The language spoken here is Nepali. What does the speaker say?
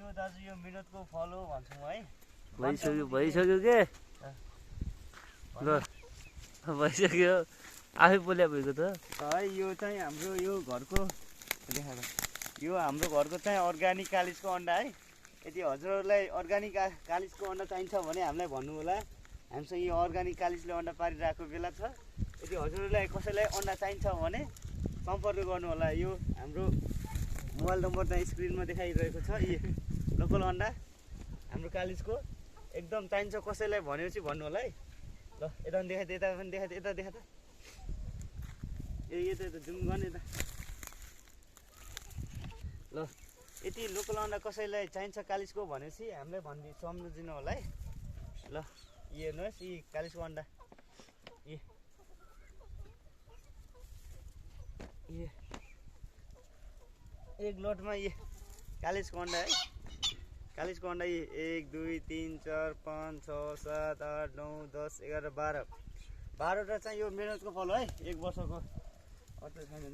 यो दाजु यो मिहिनेतको फल हो भन्छु म है। भइसक्यो के ल भइसक्यो आफै बोल्या भएको त है। यो चाहिँ हाम्रो यो घरको देखाएर यो हाम्रो घरको चाहिँ अर्ग्यानिक कालिजको अन्डा है। यदि हजुरहरूलाई अर्ग्यानिक कालिजको अन्डा चाहिन्छ भने हामीलाई भन्नु होला। हामीसँग यो अर्ग्यानिक कालिजले अन्डा पारिरहेको बेला छ। यदि हजुरहरूलाई कसैलाई अन्डा चाहिन्छ भने सम्पर्क गर्नु होला। यो हाम्रो मोबाइल नम्बर चाहिँ स्क्रिनमा देखाइरहेको छ। यो लोकल अन्डा हाम्रो कालिजको एकदम चाहिन्छ कसैलाई भनेपछि भन्नु होला है। ल यता पनि देखाइ, यता पनि देखाइ, यता देखा त यता जुम गर्ने त। ल यति लोकल अन्डा कसैलाई चाहिन्छ कालिजको भनेपछि हामीलाई सम्झिदिनु होला है। ल यो हेर्नुहोस् यी कालिजको अन्डा एक लोटमा ये कालिजको अन्डा है। कालिजको अन्डा 1 2 3 4 5 6 7 8 9 10 11 12 12वटा चाहिँ यो मिहिनेतको फल है। 1 वर्षको अझै छैन।